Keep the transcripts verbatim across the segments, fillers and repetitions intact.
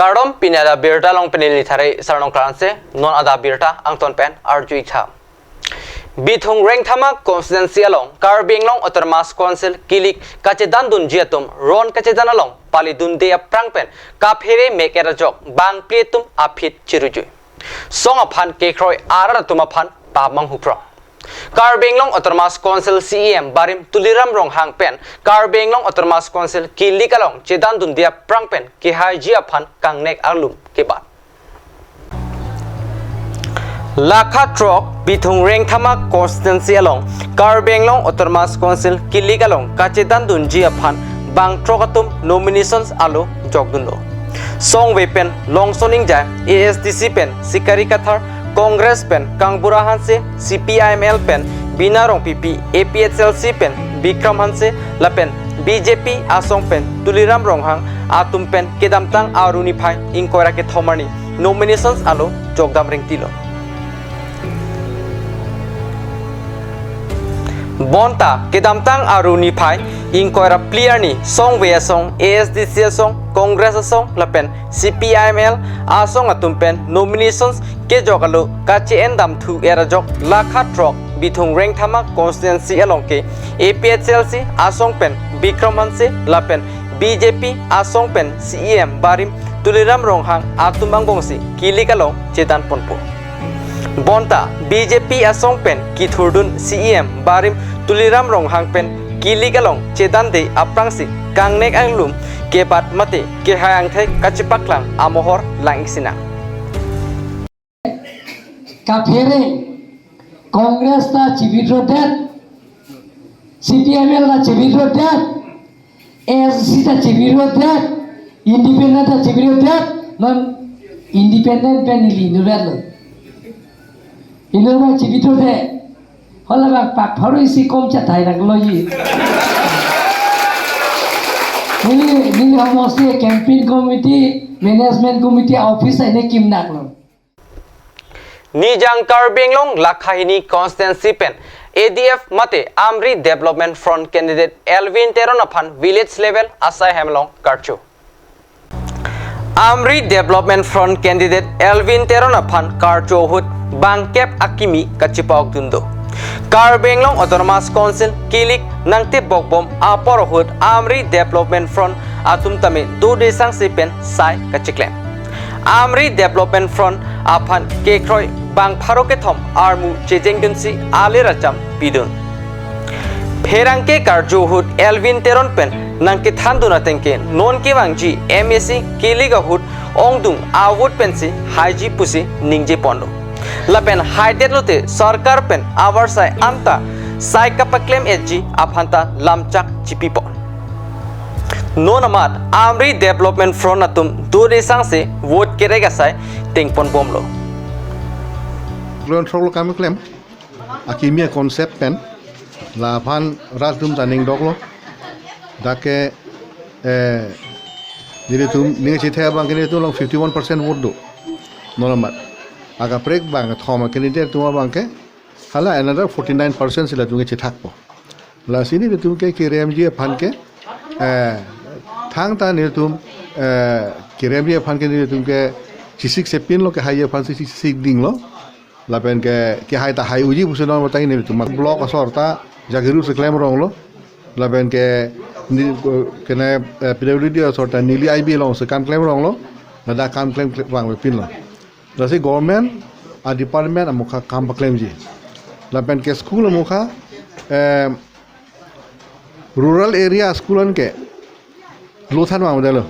Kardom, pini adap birta along pen neli Thare Sarnong Kranse, non adap birta angton pen arju-ik tha. Bithung Rengthama constituency along Karbi Anglong Autonomous Council kilik kachedandunji atum ron kachedan along palidunde aphrang pen kaphere mek-et ajok bangphli atum aphi chirujui. Song aphan kekroi arat atum aphan pamang huprong. Karbi Anglong Autonomous Council C E M barim Tuliram Ronghang pen Karbi Anglong Autonomous Council kilik along chedandunde aphrang pen kehaiji aphan kangnek arlum kebat. Lakha throk Bithung Rengthama constituency along Karbi Anglong Autonomous Council kilik along kachedandunji aphan bang throk atum nominations alo jokdunlo. Songve pen Longson Ingjai A S D C pen Sikari Kathar, Congress pen Kangbura Hanse, C P I M L pen Bina Rongpipi, A P H L C pen Bikram Hanse, lapen B J P asong pen Tuliram Ronghang atum pen kedamtang Aru niphai ingkoi ra kethom arni nominations alo jokdam ringtilo. Bonta kedamtang Aru niphai ingkoi ra phli arni songve asong, A S D C asong, Congress asong lapen C P I M L asong atum pen nominations kejok alo kache-endam thu-et ajok lakha throk Bithung Rengthama constituency along ke A P H L C asong pen Bikram Hanse lapen B J P asong pen C E M barim Tuliram Ronghang atum angbongsi kilik along chedan ponpo. Bonta B J P asong pen kithurdun C E M barim Tuliram Ronghang pen kilik along chedande aphrangsi kangnek arlum kebat mate kehai angthek kachepaklang amohor lang-ik sinang. Kaphere, Congress ta chibitro det, C P I M L ta chibitro det, A S D C ta chibitro det, Independent ta chibitro det, non Independent pen neli inutvetlo. Inut abang chibitro det. Hala abang pak pharo isi kom chathai nangloji. Neli, neli homosti campaign committee, management committee office ta ne kimnaklo. Nijang Karbi Anglong Lakha hini constituency pen A D F mate Amri Development Front candidate Elwin Teron aphan village level asai hem along karcho. Amri Development Front candidate Elwin Teron aphan karcho ahut bangkep akimi kachepa-okdun do. Karbi Anglong Autonomous Council kilik nangtebokbom apor ahut Amri Development Front atum tame dode sangse pen sai kacheklem. Amri Development Front aphan kekroi bang pharo kethom armu chejengdunsi alir acham pidun. Pherangke karcho ahut Elwin Teron pen nangkethandun ateng ke non kevangji M A C kilik ahut ongdung a-vote pensi haiji pusi ningje ponlo. Lapen haidet lote sorkar pen avarsai anta sai kapaklem-etji aphanta lamchak chipi pon. Non amat Amri Development Front atum dode sangse vote kerek asai tengpon bomlo. Loan throklo kam klem. Akimi a-concept pen. Laphan rat atum ta ning doklo. Dak ke, eh, nelitum ning chethe abang ke nelitum along fifty-one percent vote do. Non amat. Akaprek bang thom ke nelitum abang ke. Hala another forty-nine percent si latum ke chethakpo. Lasi nelitum ke keremji aphan ke, eh, thangta nelitum, eh, keremji aphan ke nelitum ke chesik sepinlo, kehai aphan si chesik dinglo. Lapen ke, kehai ta hai uji pusi non batang nelitum. Block asor ta jagiru si klem ronglo. Lapen ke ni, kene, eh, P W D asor ta neli I B alongsi kam klem ronglo. Ladak kam klem klem vangpinlo. Lasi government a-department amokha kam paklemji. Lapen ke school amokha, eh, rural area school an ke lo than mang modelo.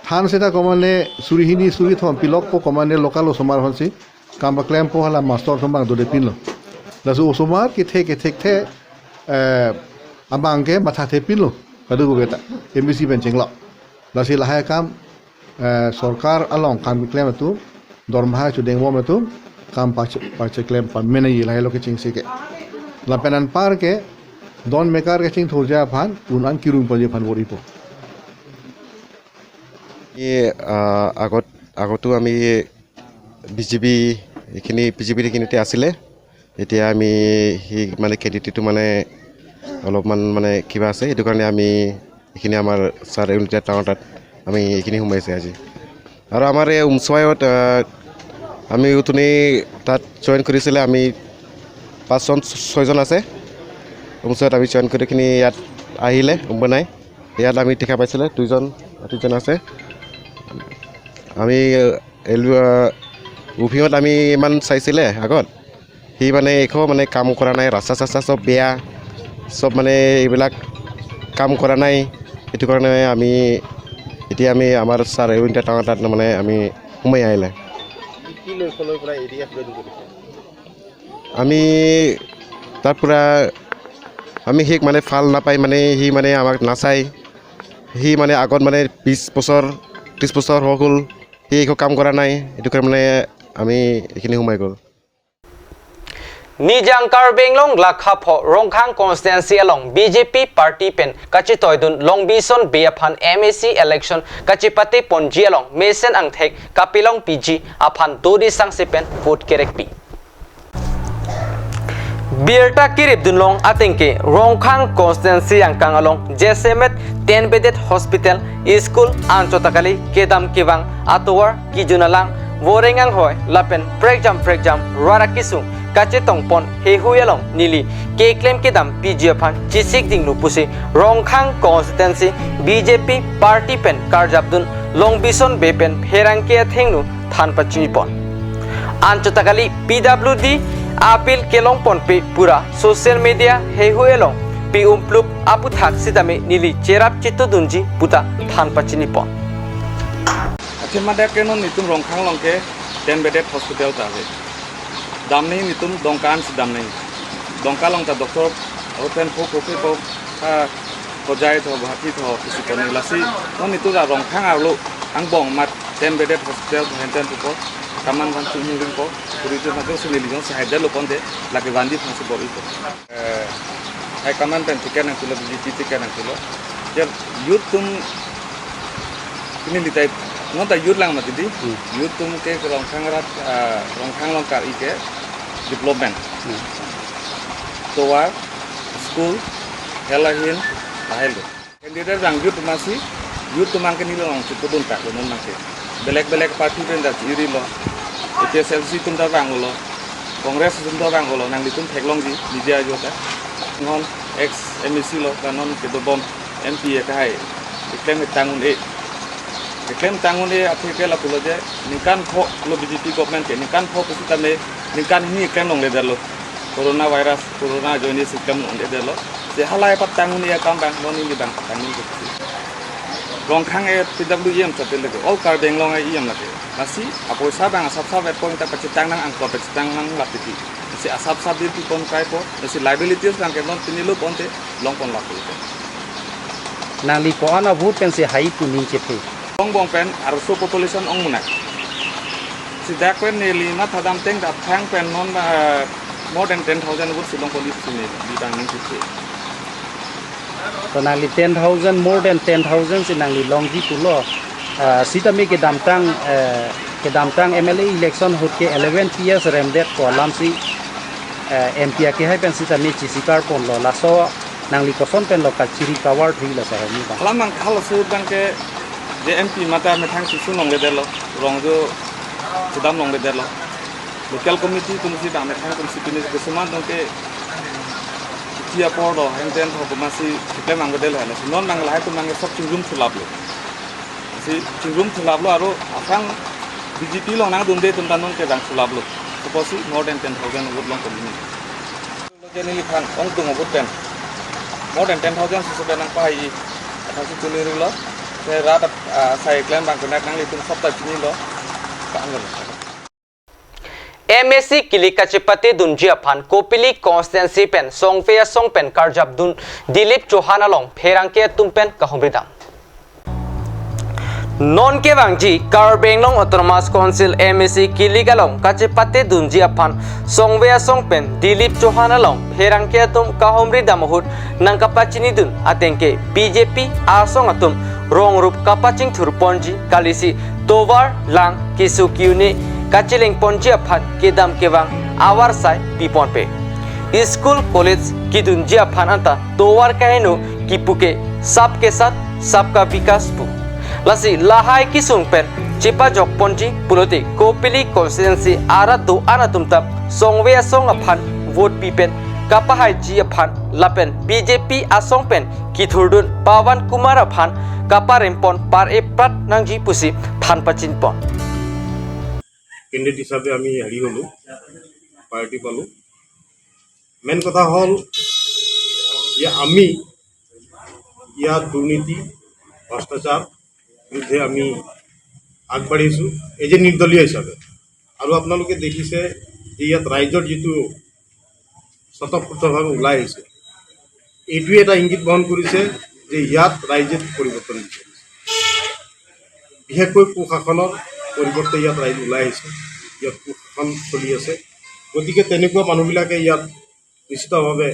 Than seta komane suri hini suri thom pilokpo komane local osomar aphansi kam paklempo, hala master atum abang dodepinlo. Laso osomar kethe kethe kethe, eh, abang ke mathathepinlo. Kadokave ta M A C pen chenglok. Lasi lahai akam, eh, sorkar along kam keklem atum, dormaha chudeng bom atum, kam pache-, pacheklem pameneji lahai lo kechengsi ke. Lapen anpar ke, don mekar kechengthurji aphan, un-an kirung ponji aphan bor-ipo. এই, আহ, আগত, আগতো আমি বিজেপি, এইখিনি বিজেপিত এইখিনিতে আছিলে। এতিয়া আমি সেই মানে কেণ্ডিডেটটো মানে অলপমান মানে কিবা আছে, সেইটো কাৰণে আমি এইখিনি আমাৰ ছাৰ ইউনিটেড টাউন তাত আমি এইখিনি সোমাইছে আজি। আৰু আমাৰ এই উমচুৱাইত, আহ, আমি উঠুনি তাত জইন কৰিছিলে, আমি পাঁচজন, ছয়জন আছে। উমচুৱাইত আমি জইন কৰি কিনি ইয়াত আহিলে, উমবনাই। ইয়াত আমি দেখা পাইছিলে দুজন, তিনিজন আছে। আমি, আহ, এল-, আহ, উভিঙত আমি ইমান চাইছিলে আগত, সি মানে একো মানে কাম কৰা নাই, ৰাস্তা চাস্তা চব বেয়া, চব মানে এইবিলাক কাম কৰা নাই। সেইটো কাৰণে আমি এতিয়া আমি আমাৰ ছাৰ এ উইণ্টাৰ টাউনৰ তাত মানে আমি সোমাই আহিলে। কি লক্ষ্য লৈ পেলাই এ ডি এফ জইন কৰিছে? আমি তাৰ পৰা আমি সিক মানে ভাল নাপাই, মানে সি মানে আমাক নাচায়। সি মানে আগত মানে বিশ বছৰ, ত্ৰিছ বছৰ হৈ গ'ল, সি একো কাম কৰা নাই। সেইটো কাৰণে মানে আমি এইখিনি সোমাই গ'ল। Nijang Karbi Anglong lakha pho Rongkhang constituency along B J P party pen kachetoidun Longbison Bey aphan M A C election kachepate ponji along mesen angthek kapelong piji aphan dodi sangse pen vote kerekpi. Birta keripdunlong atengke Rongkhang constituency angkang along jasemet ten bedded hospital, school, anchot akali, kedam kevang atovar, kijun alang, voreng anghoi lapen prekjam prekjam rat akesung kachetongpon heihui along neli keklem kedam piji aphan chesik dinglu pusi Rongkhang constituency B J P party pen karjapdun Longbison Bey pen pherangke athengno than pachinipon. Anchot akali P W D a-bill kelongponpe pura social media heihui along pi umplup aputhak sitame neli cherap chetudunji puta than pachinipon. Athema dak ke non netum Rongkhang along ke ten bedded hospital ta ave. Damnei netum Dongka ansi damnei. Dongka along ta doctor open pho pho ke pho ha Hojai tho Guwahati tho kisi poni lasi non netum ra Rongkhang arlo angbong mat ten bedded hospital henten pupo kaman van sung hing ringpo puri tu maju sini lijong sahai dalo ponte lagi vandi phang si bor ipo. Eh, High Command pen ticket nangpulo, B J P ticket nangpulo. Jar youth atum ini litai, non ta youth lang mati di. Hmm. Youth atum ke Rongkhang rat, ah, Rongkhang along kar-i ke development. Hmm. Tovar, school, hela hin, lahai lo. Candidate vang youth atum si, youth atum abang ke neli along chepudun tak lo non abang ke. Belek belek party pen ta iri lo. A P H L C atum ta vanglo. Congress atum ta vanglo. Nanglitum theklongji, media ajo ta. Non ex M A C lo, non kedobom M P akehai. Keklem tang un-e. Keklem tang un-e aphi ke lapulo je, ningkan pho lo B J P government ke, ningkan pho pusitame, ningkan hini keklem longledetlo. Corona virus, corona ajoine si keklem longledetlo. Je halai aphan tang un-e akam abang, non neli abang tang un-e. Rongkhang e P W E M chate lego, all Karbi Anglong e E M lake. Lasi apoisa abang asap sap et point ta pachetang nang angkor pachetang nang lapiti. Lasi asap sap bill pipon kaipo, lasi liabilities abang ke non pini lo ponte longpon lapu. Nangli ko-an a-vote pensi hai pu ning chephe? Angbong pen arso population ong munak. Si dak pen neli mathadam teng dap thang pen non, ah, more than ten thousand vote si longpon isi neli abang ning chephe. To nangli ten thousand, more than ten thousand si nangli longji pulo. Ah, sitame kedamtang, eh, kedamtang M L A election ahut ke eleven P S remdet ko alam si, eh, M P akehai pen sitame chisikarponlo. Laso nangli koson pen lo kachiri kavar thui laso hemi abang? Alam abang halaso abang ke je M P mate methang susu longledetlo, rongjo sudam longledetlo. Local committee atum si abang methang atum si pini kesuman atum ke iti apor do, henten tho kuma si keklem abang bedel hai. Lasi non abang lahai atum abang ke sob chingrum thulaplo. Si chingrum thulaplo aro aphrang B J P along nangdunde atum ta non ke abang thulaplo. Suppose si more than ten thousand vote longpon ini. Lo je neliphan ongdung a-vote pen more than ten thousand susu pen nangpahai-i. Aphan si tuni rilo. Se rat, ah, sai klem abang kunak nanglitum sob ta chinilo. Ka anglo. M A C kilik kachepatedunji aphan Kopili constituency pen Songve asong pen karjapdun Dilip Chauhan along pherangke atum pen kahumridam. Non kevangji Karbi Anglong Autonomous Council M A C kilik along kachepatedunji aphan Songve asong pen Dilip Chauhan along pherangke atum kahumridam ahut nangkapachinidun atengke B J P asong atum rongrup kapachingthurponji kalisi tovar lang keso ke-un-e kachelengponji aphan kedam kevang avarsai piponpe. School college kedunji aphan anta tovar kaheno kipu ke sabke saath sabka vikas pu. Lasi lahai kesung pen chepajok ponji pulote Kopili constituency arat do-an atum ta songve asong aphan vote pi pen kapahaiji aphan lapen B J P asong pen kithurdun Pawan Kumar aphan kaparempon par-eprat nangji pusi than pachinpon. Candidate হিচাপে আমি হেৰি হ'লোঁ, প্ৰায়ৰিটি পালোঁ। মেইন কথা হ'ল যে আমি ইয়াত দুৰ্নীতি, ভ্ৰষ্টাচাৰ বিৰুদ্ধে আমি আগবাঢ়িছোঁ এজ এ নিৰ্দলীয় হিচাপে। আৰু আপোনালোকে দেখিছে যে ইয়াত ৰাইজৰ যিটো স্বতঃস্ফূৰ্তভাৱে ওলাই আহিছে, এইটোৱে এটা ইংগিত বহন কৰিছে যে ইয়াত ৰাইজে পৰিৱৰ্তন বিচাৰিছে। বিশেষকৈ কুশাসনৰ পৰিৱৰ্তে ইয়াত ৰাইজ ওলাই আহিছে, ইয়াত কুশাসন চলি আছে। গতিকে তেনেকুৱা মানুহবিলাকে ইয়াত নিশ্চিতভাৱে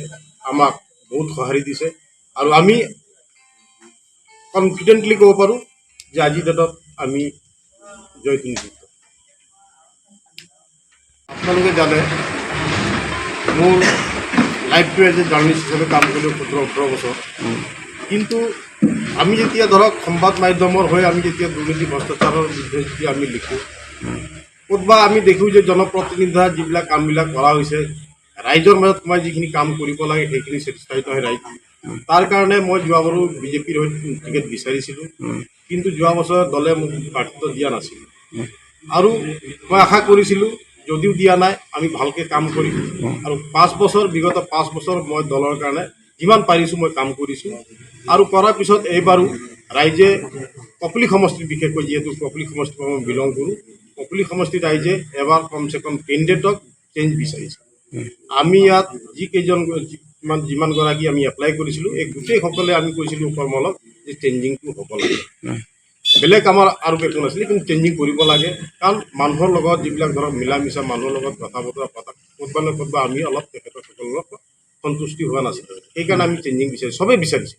আমাক বহুত সঁহাৰি দিছে আৰু আমি কনফিডেণ্টলি ক'ব পাৰোঁ যে আজিৰ ডেটত আমি জয়টো নিশ্চিত। আপোনালোকে জানে মোৰ লাইফটো এজ এ জাৰ্ণালিষ্ট হিচাপে কাম কৰিলোঁ সোতৰ ওঠৰ বছৰ। কিন্তু আমি যেতিয়া ধৰক সংবাদ মাধ্যমৰ হৈ আমি যেতিয়া দুৰ্নীতি ভ্ৰষ্টাচাৰৰ বিৰুদ্ধে যেতিয়া আমি লিখোঁ, ক'তবা আমি দেখোঁ যে জনপ্ৰতিনিধিয়ে যিবিলাক কামবিলাক কৰা হৈছে, ৰাইজৰ মাজত সোমাই যিখিনি কাম কৰিব লাগে সেইখিনি ছেটিছফাইড নহয় ৰাইজ। তাৰ কাৰণে মই যোৱাবাৰো বিজেপিৰ হৈ টিকেট বিচাৰিছিলোঁ, কিন্তু যোৱা বছৰ দলে মোক প্ৰাৰ্থিত্ব দিয়া নাছিল। আৰু মই আশা কৰিছিলোঁ যদিও দিয়া নাই আমি ভালকৈ কাম কৰিম। আৰু পাঁচ বছৰ, বিগত পাঁচ বছৰ মই দলৰ কাৰণে যিমান পাৰিছোঁ মই কাম কৰিছোঁ। আৰু কৰাৰ পিছত এইবাৰো ৰাইজে কপুলি সমষ্টিত, বিশেষকৈ যিহেতু কপুলি সমষ্টিৰ পৰা মই বিলং কৰোঁ, কপুলি সমষ্টিত ৰাইজে এবাৰ কমচে কম কেণ্ডিডেটক চেঞ্জ বিচাৰিছে। আমি ইয়াত যিকেইজন, যিমান, যিমানগৰাকী আমি এপ্লাই কৰিছিলোঁ, এই গোটেইসকলে আমি কৈছিলোঁ কৰ্মলক যে চেঞ্জিংটো হ'ব লাগে। বেলেগ আমাৰ আৰু একো নাছিলে, কিন্তু চেঞ্জিং কৰিব লাগে। কাৰণ মানুহৰ লগত যিবিলাক ধৰক মিলা মিছা, মানুহৰ লগত কথা বতৰা পতা, ক'তবা নহয় ক'তবা আমি অলপ তেখেতসকলৰ সন্তুষ্টি হোৱা নাছিলে। সেইকাৰণে আমি চেঞ্জিং বিচাৰিছোঁ, চবেই বিচাৰিছে।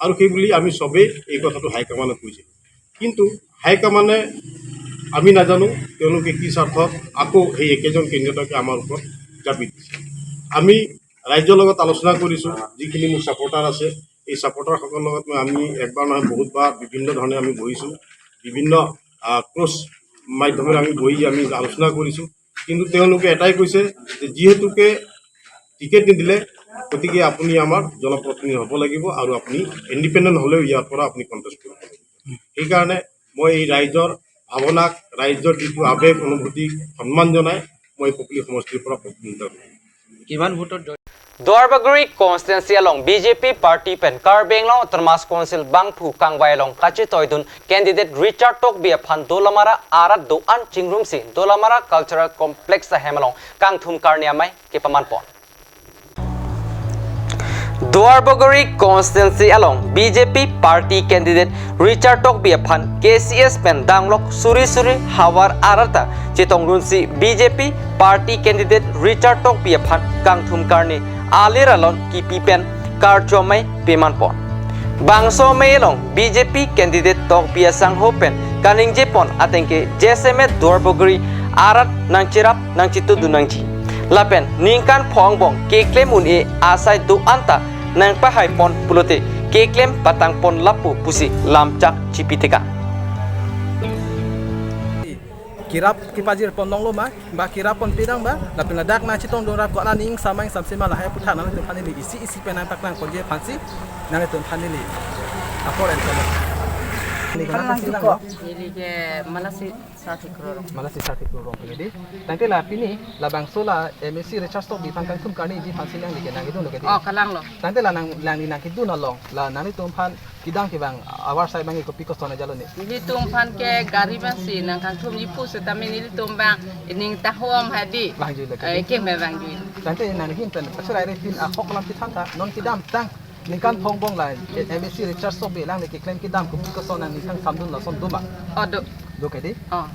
আৰু সেইবুলি আমি চবেই এই কথাটো হাইকমাণ্ডক কৈছিলোঁ। কিন্তু হাইকমাণ্ডে আমি নাজানো তেওঁলোকে কি স্বাৰ্থত আকৌ সেই একেজন কেণ্ডিডেটকে আমাৰ ওপৰত জাপি দিছে। আমি ৰাইজৰ লগত আলোচনা কৰিছোঁ, যিখিনি মোৰ ছাপোৰ্টাৰ আছে, এই ছাপোৰ্টাৰসকলৰ লগত মই, আমি একবাৰ নহয় বহুতবাৰ বিভিন্ন ধৰণে আমি বহিছোঁ, বিভিন্ন ক্ৰছ মাধ্যমেৰে আমি বহি আমি আলোচনা কৰিছোঁ। কিন্তু তেওঁলোকে এটাই কৈছে যে যিহেতুকে টিকেট নিদিলে, গতিকে আপুনি আমাৰ জনপ্ৰতিনিধি হ'ব লাগিব আৰু আপুনি ইণ্ডিপেণ্ডেণ্ট হ'লেও ইয়াৰ পৰা আপুনি কণ্টেষ্ট কৰিব লাগিব। সেইকাৰণে মই এই ৰাইজৰ ভাৱনাক, ৰাইজৰ যিটো আৱেগ অনুভূতিক সন্মান জনাই মই কপুলি সমষ্টিৰ পৰা প্ৰতিদ্বন্দ্বিতা কৰিম। Duarbagori constituency along B J P party pen Karbi Anglong Autonomous Council bangphu kangvai along kachetoidun candidate Richard Tokbi aphan Dolamara arat do-an chingrumsi Dolamara Cultural Complex ahem along kangthum karni amei kepamanpon. Duarbagori constituency along B J P party candidate Richard Tokbi aphan K C S pen danglok suri suri havar arat ta chetongrunsi B J P party candidate Richard Tokbi aphan kangthum karni alir alon kipi pen karcho amei pemanpon. Bangso amei along B J P candidate Tokbi asangho pen kaningjepon atengke jasemet Duarbagori arat nangcherap nangchetudun nangji. Lapen ningkan pho angbong keklem un-e asai do-an ta nangpahaipon pulote keklem patangpon lapu pusi lamchak chipitekang. Kirap kipajirpon longlo ma, ba kirap ponpidang ba, lapen ladak nangchetongdunrap ko-an aning samang samsima lahai aputhak nanglitum aphan neli isi isi pen nangpaklangponji aphansi nanglitum aphan neli apor enpon. Kalang juko. Neli ke Malasi Sathi Kro Rongpi. Malasi Sathi Kro Rongpi ke dei. Tangte la pini labangso la M A C Richard Tokbi aphan kangthum karniji aphansi nangli ke nangkedun lo ke dei. Oh, kalanglo. Tangte la nang, nangli nangkedun along la nanglitum aphan kedam kevang avarsai abang kopi koson ajalo ne. Nelitum aphan ke gari abangsi nangkangthumji pu setame nelitum abang ning tahom hadi. Vangjui lo ke dei. Eh, ke me vangjui. Tangte nangli ahin pen achurai repin ahok alam chethan tha, non kedamtang ningkan pho angbong la M A C Richard Tokbi alangli keklem kedam kopi koson nangli kangthumdun lason do ma? Oh, do. Do ke dei? Oh.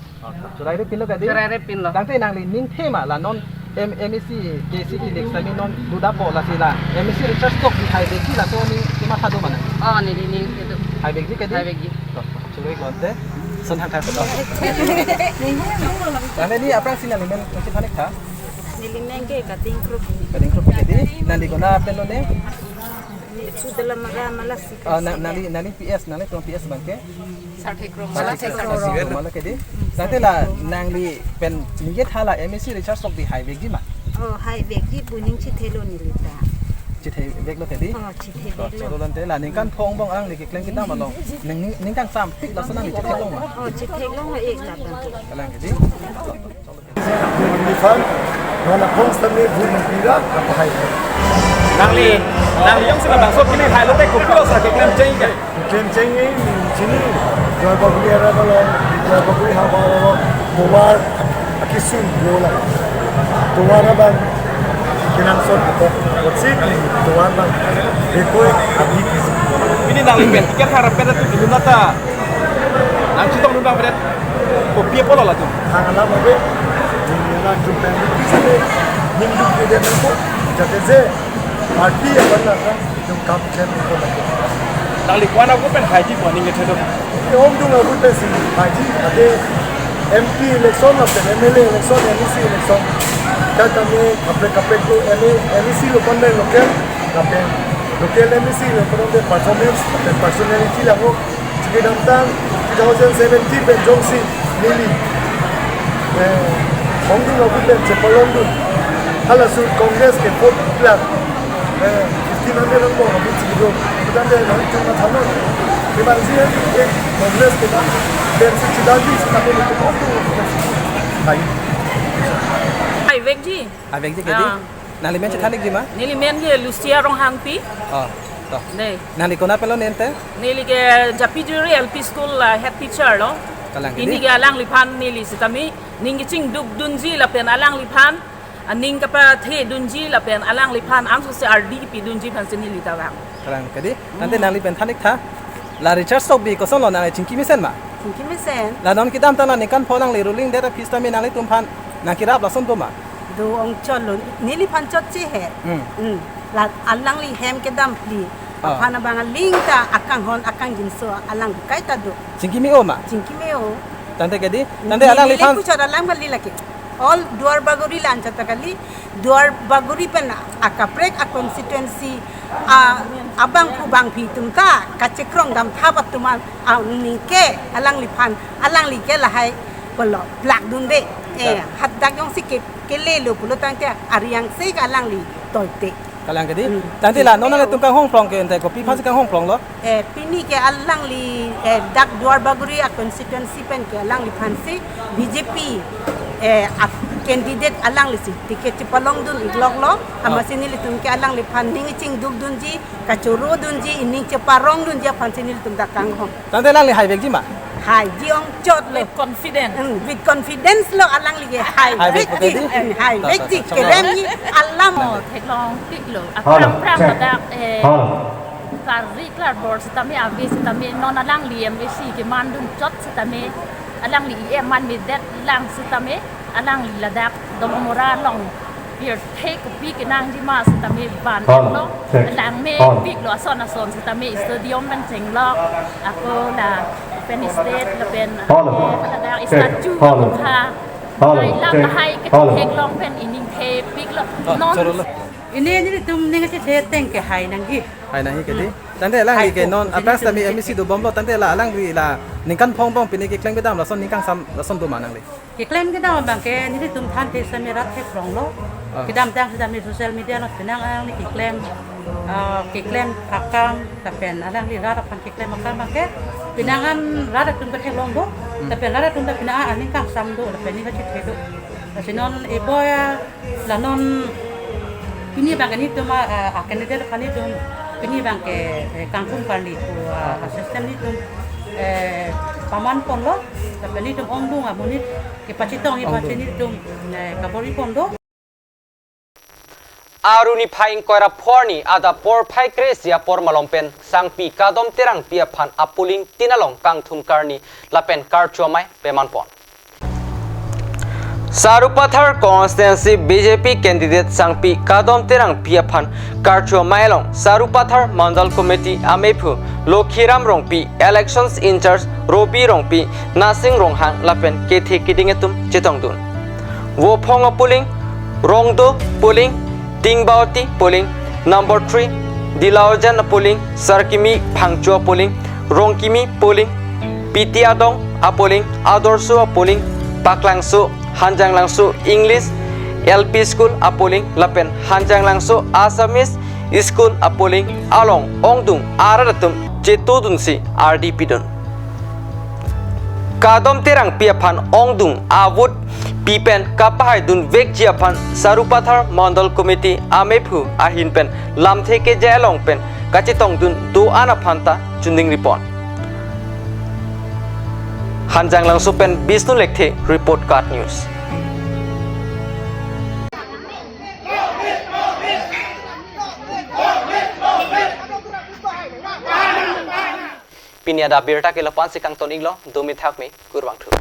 Churai repinlo ke dei? Churai repinlo. Tangte nangli ningthe ma la non M, M A C K C election non dudapo lasi la M A C Richard Tokbi haivekji laso aning kematha do ma nang? Oh, neli ningthe do. Haivekji ke dei? Haivekji. To, churai konte. Son hang thang to. Tangte neli aphrangsi nangli men nangchephan-ik tha. Neli men ke Kating Krup. Kating Krup ke dei? Nangli konat pen lo ne? Sudala mara mala si. Ah, na, nangli, nangli P S, nangli tong P S abang ke? Sarthek Rong. Sarthek Rong. Sarthek Rong, mala ke di. Tangte la nangli pen ningje tha la M A C Richard Tokbi haivekji ma? Oh, haivekji pu ning chethelo neli ta. Chetheveklo ke di? Oh, chetheveklo. Oh, choro tangte la ningkan pho angbong nangli keklem kedam along. Ning, ning, ningkan sampik lason nangli chethelo ma? Oh, chethelo ma ek la bang. Kalang ke di? Lifan, non aphong sitame vote nangpira, kapahai. Nangli, nangli jongsi labangso kili hailo te kopilo sa keklem cheng ke? Keklem cheng ni, chini, Duarbagori area along, Duarbagori havar along, tovar, akesung, dola. Tovar abang, kenangsot, kok, kotsik, tovar abang, bekoi, abhi, kisi. Pini nangli pen, tiket harap pen atu, dihun nata, nang chetongdun abang pen, kopi apotlo latum. Hang alam ave, nang jumpen, kisi, nang jumpen, jate je, party abang la, nang kam chen ko la. Nangli ko-an agut pen haiji pu aning le thedo. Hongdung agut pen si haiji, ade M P election lapen M L A election, M A C election. Ka kami kaprek kaprek lo M A, M A C lo pan local, lapen local M A C lo pan performance, lapen personality lapu. Chikidamtang two thousand seventeen pen jongsi neli, eh, hongdung agut pen chepalongdun. Halaso Congress ke vote plak, eh, fifteen hundred angbong abu chikidun. Kudan de nang chunga thanon. Kevangji, eh, Congress ke na pen si chidadi si kami nelitum hongdung agut pen si. Hai. Haivekji. Haivekji ke di? Ah. Nangli men chethan ikji ma? Neli men ke Lucia Ronghangpi. Oh, to. Dei. Nangli konat pen lo nen te? Neli ke Japijuri L P School, ah, head teacher lo. Kalang ke di? Pini ke alangliphan neli sitame ning kechingdukdunji lapen alangliphan aning kapathedunji lapen alangliphan angsose ardi kepidunji aphansi neli ta vang. Kalang ke di? Tangte nangli pen than ik tha. La Richard Tokbi kosonlo, nangli chingki mesen ma? Chingki mesen. La non kedamtang la ningkan pho nangli ruling det aphi sitame nanglitum aphan nangkerap lason do ma? Do ong chotlo, neliphan chotche he. Hmm. Hmm. La alangli hem kedam phli. Ah. Aphan abang aling ta akanghon akangjinso alang kaita do. Chingki me-o ma? Chingki me-o. Tangte ke di? Tangte alangliphan neli kuchot alam kali lake. All Duarbagori la-an chot ta kali. Duarbagori pen akaprek a constituency a, abangphu bangphi atum ta kachekrong dam tha atum an, aning ke alangliphan, alangli ke lahai pulo plakdunde. Eh, hadak jongsi ke, kelelo pulo tangte ariang se ke alangli toite. Kalang ke di? Hmm. Tangte la non nanglitum kanghongphlong ke ente kopi aphansi kanghongphlonglo? Eh, pini ke alangli, eh, dak Duarbagori a constituency pen ke alangliphansi B J P, eh, a candidate alangli si ticket chepalongdun ikloklo, ah, amatsi nelitum ke alangliphan ning chingdukdunji, kachorodunji, ining cheparongdunji aphansi nelitum dak kanghong. Tangte alangli haivekji ma? Haiji ong chotlo. With confidence. Hmm, with confidence lo alangli ke haivek, haivek ke di? Hmm, haivekji, keremji alam. Oh, theklongpiklo. Hello, aphrang aphrang check. Ladak, eh, hello. Karbi klarbor sitame ave sitame non alangli M A C kemandun chot sitame alangli E M manmedet lang sitame alangli ladak Dolamara along pirthe kopi kenangji ma sitame van, hello, lo, check, alang hello, mepiklo, ason ason sitame stadium pen chenglok, ako lapen stage lapen, hello, eh, ladak, check, statue, hello, ha, hello, hai lam, check, hai, hello, ketheklong pen ining thepiklo. Ah, non sorry lo. Pini nelitum ning chethe ateng ke hai nangji. Hai nangji ke di. Hmm. Tangte alangli ke non aphrang sitame M A C dobomlo, tangte la alangli la ningkan pho angbong pini keklem kedam lason ning kangsam lason do ma nangli? Keklem kedam abang ke nelitum thanthe sitame rat theklonglo. Ah. Kedamtang sitame social media along penang alangli keklem, ah, keklem akam, lapen alangli rat aphan keklem akam abang ke penang an rat atum ketheklong do, hmm, lapen rat atum ta penang an aning kangsam do, lapen ning kachethe do. Lasi non ebo ya, la non pini abang ke nelitum a, a candidate aphan nelitum pini abang ke, eh, kangthum karli pu, ah, a system nelitum, eh, pamanponlo, lapen nelitum ongdung amonit kepachetongji aphansi nelitum, eh, kabor-iponlo. Arni phai ingkoi ra pho arni adap porphai kre-isi apor malom pen Sangpi Kadom Terangpi aphan a polling tin along kangthum karni lapen karcho amei pemanpon. Sarupathar constituency B J P candidate Sangpi Kadom Terangpi aphan karcho amei along Sarupathar Mandal Committee amephu Lokhiram Rongpi, elections in-charge Robi Rongpi, Nasing Ronghang lapen kethe keding atum chetongdun. Vophong a polling, Rongdo polling, Tingbauti polling, number three, Dilaojan a polling, Sarkimi Phangcho a polling, Rongkimi polling, P T Adong a polling, Adorsho a polling, Paklangso, Hanjanglangso English L P School a polling lapen Hanjanglangso Assamese School a polling along ongdung arat atum chetongdunsi ardi pidun. Kadom Terangpi aphan ongdung a vote pi pen kapahaidun vekji aphan Sarupathar Mandal Committee amephu ahin pen lamthe kejai along pen kachetongdun do-an aphan ta chuningri pon. Hanjanglangso pen Bishnu Lekthe report, KAT News. Pini adap abirta ke lapu-ansi kangton-iklo, domi thakmi, kurvangthu.